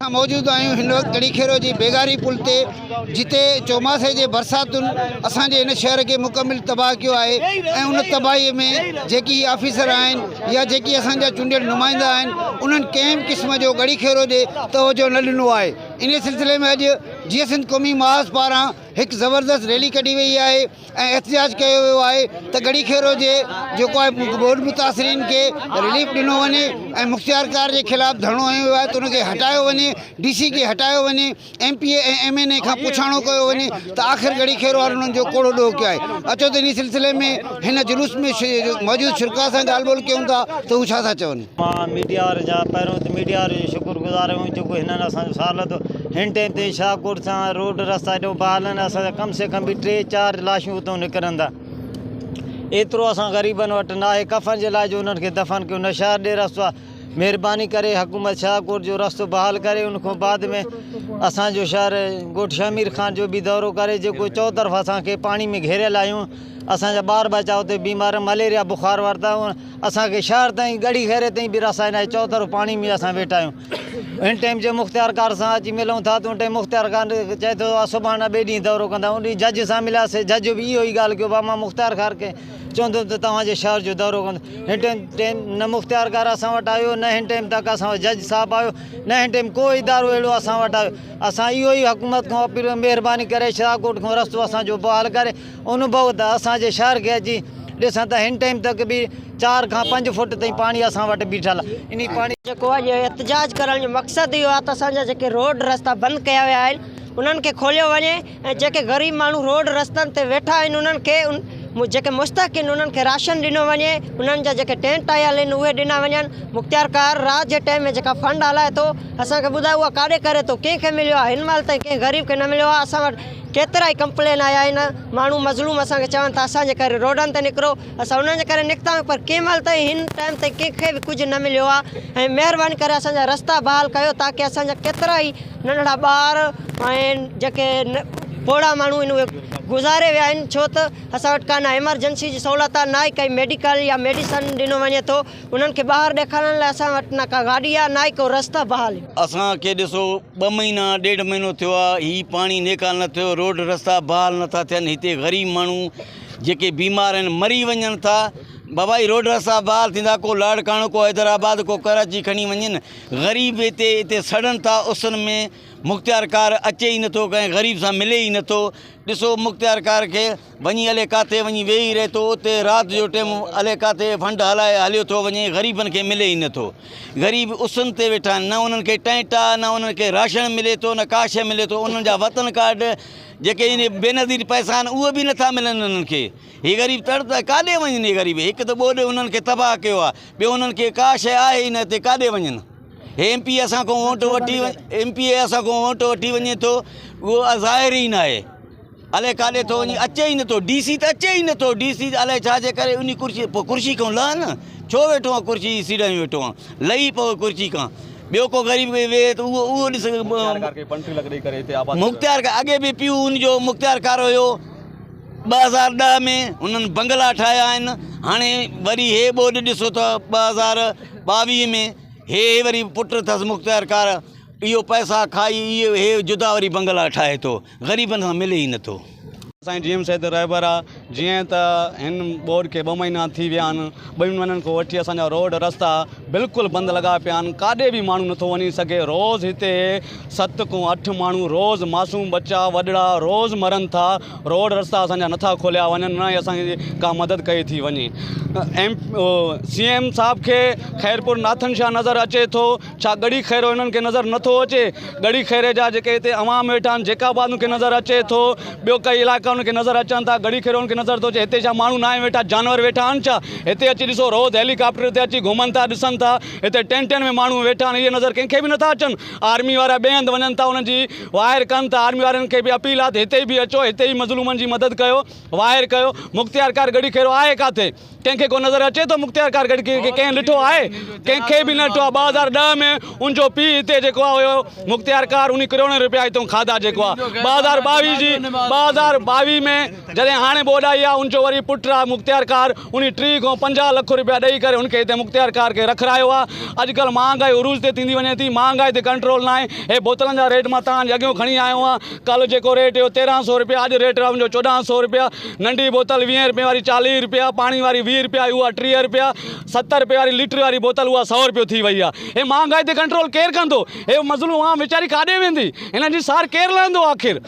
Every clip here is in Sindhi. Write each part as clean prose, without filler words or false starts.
اسان موجود آهيون هن وقت ڳڙهي خيرو جي بيگاري پل تي جتي چوماسي جي برساتن اسان جي هن شهر کي مڪمل تباهه ڪيو آهي ۽ ان تباهي ۾ جيڪي آفيسر آهن يا جيڪي اسان جا چونڊيل نمائندا آهن انهن ڪنهن به قسم جو ڳڙهي خيرو ڏي توجهه نه ڏنو آهي انهي سلسلي ۾ اڄ جيئي سنڌ قومي محاذ پاران هڪ زبردست ريلي ڪڍي وئي آهي ۽ احتجاج ڪيو ويو آهي ته ڳڙهي خيرو جي جيڪو آهي ٻوڏ متاثرين کي رليف ڏنو وڃي ۽ مختيارڪار جي خلاف ڌرڻو هنيو ويو آهي ته ان کي هٽايو وڃي ڊي سي کي هٽايو وڃي ايم پي اي ۽ ايم اين اي کان پڇاڻو ڪيو وڃي ته آخر ڳڙهي خيرو وارن انهن جو ڪهڙو ڏوهه ڪيو آهي اچو ته انهي سلسلي ۾ هن جلوس ۾ موجود شرڪاء سان ڳالهه ٻولهه ڪيون ٿا ته هو ڇا ٿا چون. مان ميڊيا وارن جا پهريون ته ميڊيا وارن جو شڪر گذار آهيون جيڪو هنن اسان جو ساٿ لڌو هن ٽائيم تي شاهڪوٽ سان روڊ رستا ايڏو بحال آهن اسان جا ڪم سي ڪم به ٽي چار لاشون اتو نڪرن ٿا ايترو اسان غريبن وٽ ناهي ڪفن جي لاء جو انهن کي دفن ڪيون نه شهر ڏي رستو آهي مهرباني ڪري حڪومت شاهڪوٽ جو رستو بحال ڪري ان کان بعد ۾ اسان جو شهر ڳوٺ شهمير خان جو به دورو ڪري جيڪو چوطرف اسان کي پاڻي ۾ گهيريل آهيون اسان جا ٻار ٻچا اتي بيمار مليريا بخار ورتا اسان کي شهر تائين ڳڙهي خيري تائين به رسائي ناهي چوطرف پاڻي ۾ اسان ويٺا آهيون هن ٽائيم جي مختيار ڪار سان اچي ملون ٿا ته ان ٽائيم مختيار ڪار چئي ٿو سڀاڻي نه ٻئي ڏينهن دورو ڪندا ان ڏينهن جج سان ملياسي جج به اهو ئي ڳالهه ڪيو ڀا مان مختيار ڪار کي چوندم ته توهان جي شهر جو دورو ڪندو هن ٽائيم ٽائيم نه مختيار ڪار اسان وٽ آيو نه هن ٽائيم تڪ اسان وٽ جج صاحب آيو نه هن ٽائيم ڪو ادارو اهڙو اسان وٽ آيو اسان اهو ئي حڪومت کان اپيل مهرباني ڪري شاهڪوٽ کان رستو اسان جو بحال ڪري ان بعد اسان جي شهر کي اچي ڏسن ته هن ٽائيم تڪ به چار کان پنج فوٽ تائين پاڻي اسان وٽ بيٺل آهي انهي پاڻي. جيڪو اڄ احتجاج ڪرڻ جو مقصد اهو آهي ته اسان جا جيڪي روڊ رستا بند ڪيا ويا آهن انهن کي کوليو وڃي ۽ جيڪي غريب ماڻهو روڊ رستن تي ويٺا آهن انهن کي جيڪي مستحق آهن انهن کي راشن ڏنو وڃي انهن جا جيڪي ٽينٽ آيل آهن اهي ڏنا وڃن مختيارڪار رات جي ٽائيم ۾ جيڪا فنڊ هلائي ٿو اسان کي ٻڌايو اها ڪاڏي ڪري ٿو ڪنهن کي مليو آهي هن مهل تائين ڪنهن غريب کي نه مليو آهي اسان وٽ ڪيترائي ڪمپلين آيا آهن ماڻهو مظلوم اسان کي چون ٿا اسان جي ڪري روڊن تي نڪرو اسان انهن جي ڪري نڪتا آهيون پر ڪنهن مهل تائين هن ٽائيم تائين ڪنهن کي به ڪجهه نه مليو آهي ۽ مهرباني ڪري اسان جا رستا بحال ڪيو تاڪي اسان جا ڪيترائي ننڍڙا ٻار ۽ جيڪي پوڙها ماڻهو آهن اهي گذاري ويا آهن ڇو ته اسان وٽ ڪا نه ايمرجنسي جي سهولت آهي نه ئي ڪائي ميڊيڪل يا ميڊيسن ڏنو وڃي ٿو انهن کي ٻاهر ڏيکارڻ لاء اسان وٽ نه ڪا گاڏي آهي نه ئي ڪو رستا بحال. اسان کي ڏسو ٻه مهينا ڏيڍ مهينو ٿيو آ هي پاڻي نيڪال نه ٿيو روڊ رستا بحال نٿا ٿين هتي غريب ماڻهو جيڪي بيمار آهن مري وڃن ٿا بابا هي روڊ رستا بحال ٿيندا ڪو لاڙڪاڻو ڪو حيدرآباد ڪو ڪراچي کڻي وڃن غريب هتي هتي سڙن ٿا اسن ۾ مختيارڪار اچي ئي نٿو ڪنهن غريب سان ملي ئي نٿو ڏسو مختيارڪار کي وڃي الئي ڪاٿي وڃي ويهي رهي ٿو اتي رات جو ٽيم الئي ڪاٿي فنڊ هلائي هليو ٿو وڃي غريبن کي ملي ئي نٿو غريب اسن تي ويٺا آهن نه انهن کي ٽينٽ آ نه انهن کي راشڻ ملي ٿو نه ڪا شيء ملي ٿو انهن جا وطن ڪارڊ جيڪي ان بينظير پئسا آهن اهي به نٿا ملن انهن کي هي غريب تڙ ته ڪاڏي وڃن هي غريب هڪ ته ٻوڏ انهن کي تباهه ڪيو آ ٻيو انهن کي ڪا شيء آهي ئي نه اتي ڪاڏي وڃن هي ايم پي اي اسان کان ووٽ وٺي ايم پي اي اسان کان ووٽ وٺي وڃي ٿو اهو ظاهر ئي ناهي الائي ڪاڏي ٿو وڃي اچي ئي نٿو ڊي سي ته اچي ئي نٿو ڊي سي الائي ڇا جي ڪري انهي ڪرسي پوء ڪرسي کان لهه نه ڇو ويٺو آن ڪرسي جي سيڙهه ۾ ويٺو آن لهي پئو ڪرسي کان ٻيو ڪو غريب ويهي ته اهو اهو ڏس مختيار ڪار اڳي به پيء ان جو مختيار ڪار هيو 2010 ۾ هنن بنگلا ٺاهيا آهن هاڻي وري هي ٻوڏ ڏسو ته 2022 ۾ هي وري پٽ اٿس مختيار ڪار اهو پئسا کائي اهي هي جدا وري بنگلا ٺاهي ٿو غريبن سان ملي ئي نٿو. سائين جي ايم سيد رهبر آ جيئن ته هن ٻوڏ کي ٻه مهينا ٿي ويا آهن ٻن مهينن کان وٺي اسان جا روڊ رستا بلڪل بند لڳا پيا آهن ڪاڏي به ماڻهو نٿو وڃي سگهي روز هتي ست کان اٺ ماڻهو روز معصوم ٻچا وڏڙا روز مرن ٿا روڊ رستا اسان جا نٿا کوليا وڃن نه ئي اسان جي ڪا مدد ڪئي ٿي وڃي ايم سي ايم صاحب کي خيرپور ناٿن شاهه نظر اچي ٿو ڇا ڳڙهي خيرو هنن کي نظر نٿو اچي؟ ڳڙهي خيري جا جيڪي هتي عوام ويٺا آهن جيڪب آباد ان کي نظر اچي ٿو، ٻيو ڪئي علائقا ان کي نظر اچن ٿا، ڳڙهي خيرو ان کي نظر ٿو اچي، هتي ڇا ماڻهو ناهن ويٺا جانور ويٺا آهن ڇا؟ هتي اچي ڏسو روز هيلي ڪاپٽر هتي اچي گهمن ٿا ڏسن ٿا، هتي ٽينٽن ۾ ماڻهو ويٺا آهن اهي نظر ڪنهن کي به نٿا اچن، آرمي وارا ٻئي هنڌ وڃن ٿا انهن جي واهر ڪن ٿا، آرمي وارن کي به اپيل آهي ته هتي به اچو هتي ئي مظلومن جي مدد ڪيو واهر ڪيو، مختيارڪار ڳڙهي خيرو آهي ڪاٿي؟ ڪنهن کي ڪو نظر اچي ٿو مختيار ڪار کي ڪنهن ڏٺو آهي ڪنهن کي به نه ڏٺو آهي 2010 ۾ ان جو پيء هتي جيڪو آهي هيو مختيار ڪار انهي ڪروڙين روپيا هتون کاڌا جيڪو آهي 2022 جي 2022 ۾ جڏهن هاڻي ٻوڏ وڏائي آهي ان جو وري پٽ آهي مختيارڪار انهي 30 کان 50 لک روپيا ڏئي ڪري ان کي هتي مختيارڪار کي رکرايو آهي. اڄڪلهه مهانگائي عروج تي ٿيندي وڃي ٿي، مهانگائي تي ڪنٽرول ناهي. هي بوتلن جا ريٽ مان توهان جي اڳيون کڻي آيو آهيان. ڪالهه جيڪو ريٽ هيو 13 سو روپيا، اڄ ريٽ آهي ان جو 14 سو روپيا. ننڍي بوتل 20 روپين واري 40 روپيا، پاڻي واري 20 روپيا اها 30 روپيا، 70 روپين واري ليٽر واري بوتل اها 100 روپيو ٿي وئي آهي. هي مهانگائي تي ڪنٽرول ڪير ڪندو؟ هي مظلوم عوام ويچاري ڪاڏي ويندي؟ هنن جي سار ڪير لهندو آخر؟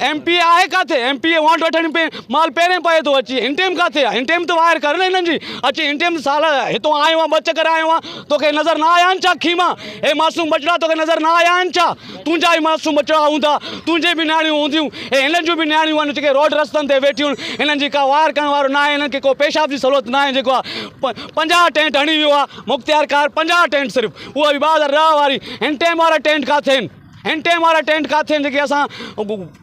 ايم پي اي آهي ڪاٿي؟ ايم پي اي وانٽ وٺڻ پي مال پهرين پئي ٿو اچي. هن ٽيم ڪاٿي آهي؟ هن ٽيم ته وائر ڪر نه هنن جي اچي. هن ٽيم سال هتو آيو آهيان، ٻه چڪر آيو آهيان، توکي نظر نه آيا آهن ڇا خيما؟ هي معصوم ٻچڙا توکي نظر نه آيا آهن ڇا؟ تنهنجا ئي معصوم ٻچڙا هوندا، تنهنجي به نياڻيون هونديون، هي هنن جون به نياڻيون آهن جيڪي روڊ رستن تي ويٺيون آهن. هنن جي ڪا واهر ڪرڻ وارو ناهي، هنن کي ڪو پيشاب جي سهولت ناهي. جيڪو آهي 50 ٽينٽ هڻي ويو آهي مختيارڪار، 50 ٽينٽ صرف، اها به 2010 واري. هن ٽيم وارا ٽينٽ ڪاٿي آهن؟ هن ٽيم وارا ٽينٽ ڪاٿي آهن جيڪي اسان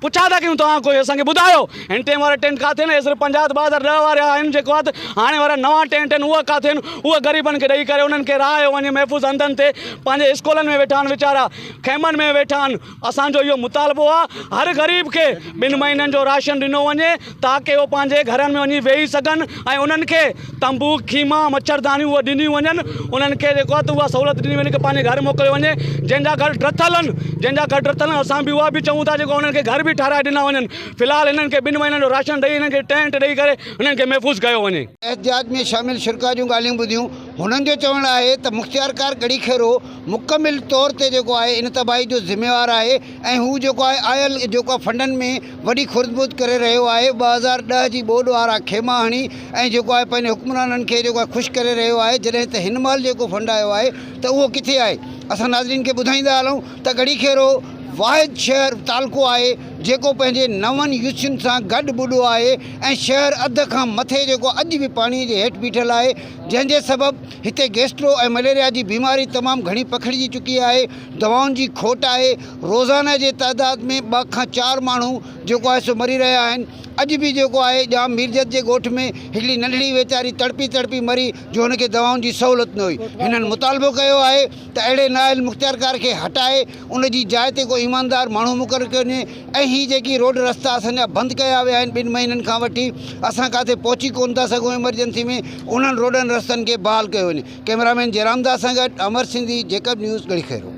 پڇا ٿا ڪيون، توهان ڪوئي اسان کي ٻڌايو هن ٽيم وارا ٽينٽ ڪاٿي آهن؟ اهي صرف 50 2010 وارا آهن. جيڪو آهي ته هاڻي وارا نوان ٽينٽ آهن اهي ڪاٿي آهن؟ اهي غريبن کي ڏئي ڪري انهن کي رهايو وڃي محفوظ هنڌن تي. پنهنجي اسڪولن ۾ ويٺا آهن ويچارا، خيمن ۾ ويٺا آهن. اسان جو اهو مطالبو آهي هر غريب کي 2 مهينن جو راشن ڏنو وڃي تاڪه اهو پنهنجي گهرن ۾ وڃي ويهي سگهن ۽ انهن کي تنبو، خيما، مڇردانيون اهي ڏنيون وڃن. انهن کي جيڪو آهي ته اها سهولت ڏني وڃي ڪه پنهنجي گهر موڪليو وڃي. جنهن جا گهر ڊٿل آهن، جنهن جا گهر ڊٿل آهن، اسان به اها به چئون ٿا جيڪو انهن کي گهر به ٺهرائي ڏنا وڃن. في الحال انهن کي 2 مهينن جو راشن ڏئي انهن کي ٽينٽ ڏئي ڪري انهن کي محفوظ ڪيو وڃي. احتجاج ۾ شامل شرڪاء جون ڳالهيون ٻڌيون. هنن جو چوڻ آهي ته مختيارڪار ڳڙهي خيرو مڪمل طور تي جيڪو آهي ان تباهي جو ذميوار آهي ۽ هو جيڪو آهي آيل جيڪو آهي فنڊن ۾ وڏي خردبرد ڪري رهيو آهي، 2010 جي ٻوڏ وارا خيما هڻي ۽ جيڪو آهي پنهنجي حڪمرانن کي جيڪو آهي خوش ڪري رهيو آهي، جڏهن ته هن مهل جيڪو فنڊ آيو آهي ته اهو ڪٿي آهي؟ اسان ناظرين کي ٻڌائيندا هلون ته ڳڙهي خيرو واحد شهر تعلقو آهي جيڪو پنهنجي نون يوسين سان گڏ ٻڏو آهي ۽ شهر اڌ کان مٿي جيڪو اڄ به پاڻي جي هيٺ بيٺل آهي، جنهن جي سبب هتي گيسٽرو ۽ مليريا جي بيماري تمام گهڻي پکڙجي چڪي آهي، دوائن جي کوٽ آهي، روزانه جي تعداد ۾ 2 کان 4 ماڻهو جيڪو آهي سو مري رهيا آهن، اڄ به جيڪو آهي ڄام ميرجت جي ڳوٺ ۾ هڪڙي ننڍڙي ويچاري تڙپي تڙپي مري جو هن کي دوائن جي سهولت نه هئي، هنن مطالبو ڪيو آهي ته اهڙي نااهل مختيارڪار کي هٽائي ان جي جاء تي ڪو ايماندار ماڻهو مقرر ڪيو وڃي ۽ هي جيڪي روڊ رستا اسان جا بند ڪيا ويا آهن 2 مهينن کان وٺي اسان ڪاٿي پهچي ڪونه ٿا سگهون ايمرجنسي ۾ انهن روڊن رستن کي بحال ڪيو وڃي. ڪئميرا مين جيرام داس سان گڏ امر سنڌي، جيڪب نيوز، ڳڙهي خيرو.